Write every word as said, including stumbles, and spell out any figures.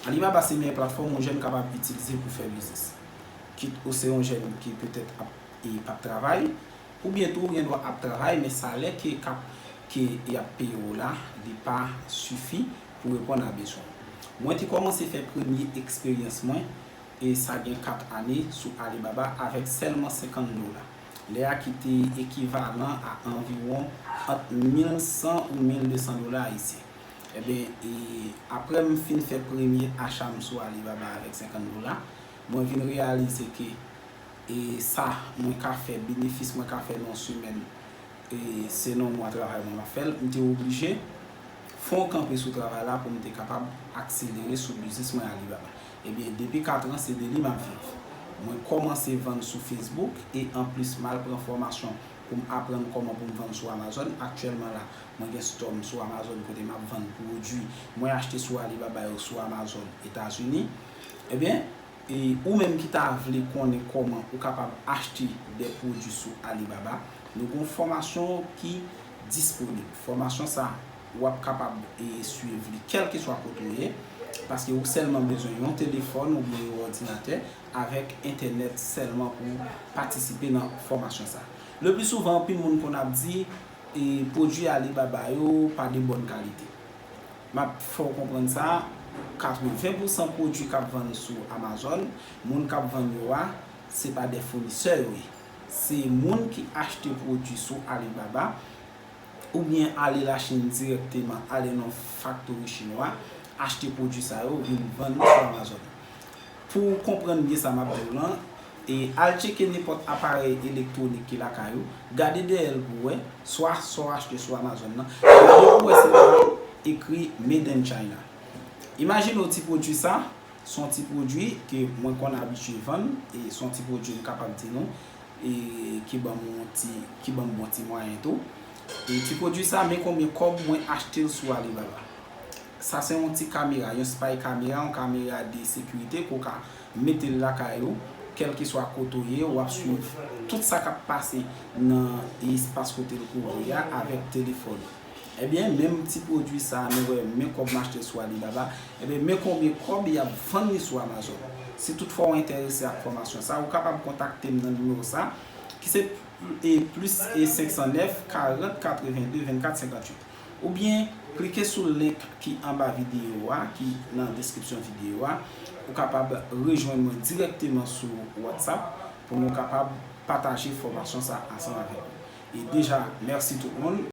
Alibaba se meyè platfòm yon jèn kapab itilize pou fè biznis. Kit ou se yon jèn ki petèt ap, e, p ap travay, oubyen tou ou gen dwa ap travay, men salè ke k ap, ke y ap peye w la, li pa sifi pou reponn a bezwen w. Mwen te kòmanse fè premye eksperyans mwen, e sa gen kat ane, sou Alibaba avèk sèlman senkant dola. Lè a ki te ekivalan a anviwon ant mil san ou mil de san dola ayisyen. Ebyen, e, apre m fin fè premye acha m sou Alibaba avèk senkant dola, mwen vin reyalize ke, e, sa mwen ka fè, benefis mwen ka fè nan yon semèn, e, se nan yon mwa travay mwen m ap fè l, m te oblije fè yon kanpe sou travay la pou m te kapab akselere sou biznis mwen Alibaba. Ebyen, depi kat an, se de li m ap viv. Mwen kòmanse vann sou Facebook e anplis m al pran fòmasyon pou m aprann kòman pou m vann sou Amazon. Aktyèlman la, mwen gen stò m sou Amazon kote m ap vann pwodui mwen achte sou Alibaba yo sou Amazon Etazini. Ebyen, e ou menm ki ta vle konnen kòman ou kapab achte de pwodui sou Alibaba, nou gen yon fòmasyon ki disponib. Fòmasyon sa, w ap kapab, e, swiv li kèlkeswa kote w ye, paske ou sèlman bezwen yon telefòn oubyen yon òdinatè avèk entènèt sèlman pou patisipe nan fòmasyon sa. Le pli souvan, anpil moun konn ap di, e, pwodui Alibaba yo pa de bòn kalite. M ap fè w konprann sa, katreven pousan pwodui k ap vann sou Amazon, moun k ap vann yo a, se pa de founisè yo ye. Se moun ki achte pwodui sou Alibaba, oubyen ale Lachin dirèkteman, ale nan yon faktori chinwa, achte pwodui sa yo, vin vann sou Amazon. Pou w konprann byen sa m ap di w lan, e al tcheke nenpòt aparèy elektwonik ki lakay ou, gade dèyè l pou w wè, swa sa w achte sou Amazon nan, gade pou w wè si pa ekri Made in China. Imajine w ti pwodui sa, se yon ti pwodui ke mwen konn abitye vann, e se yon ti pwodui m kapab di nou, e ki ban m yon ti, ki ban m bon ti mwayen tou. E ti pwodui sa, men konbyen kòb mwen achte l sou Alibaba. Sa se yon ti kamera, yon spy kamera, yon kamera de sekirite ke w ka mete l lakay ou, kèlkeswa kote w ye, w ap swiv tout sa k ap pase nan espas kote l kouvri a avèk telefòn ou. Ebyen, menm ti pwodui sa, nou wè, men kòb m achte l sou Alibaba. Ebyen, men konbyen kòb y ap vann li sou Amazon. Si toutfwa w enterese ak fòmasyon sa, ou kapab kontakte m nan nimewo sa, ki se, e, plis, e, senk san nèf, karant, katreven de, vennkat, senkannwit. Oubyen, klike sou link ki anba videyo a, ki nan deskripsyon videyo a. Ou kapab rejwenn mwen dirèkteman sou WhatsApp pou nou kapab pataje fòmasyon sa ansanm avèk ou. E deja, mèsi tout moun.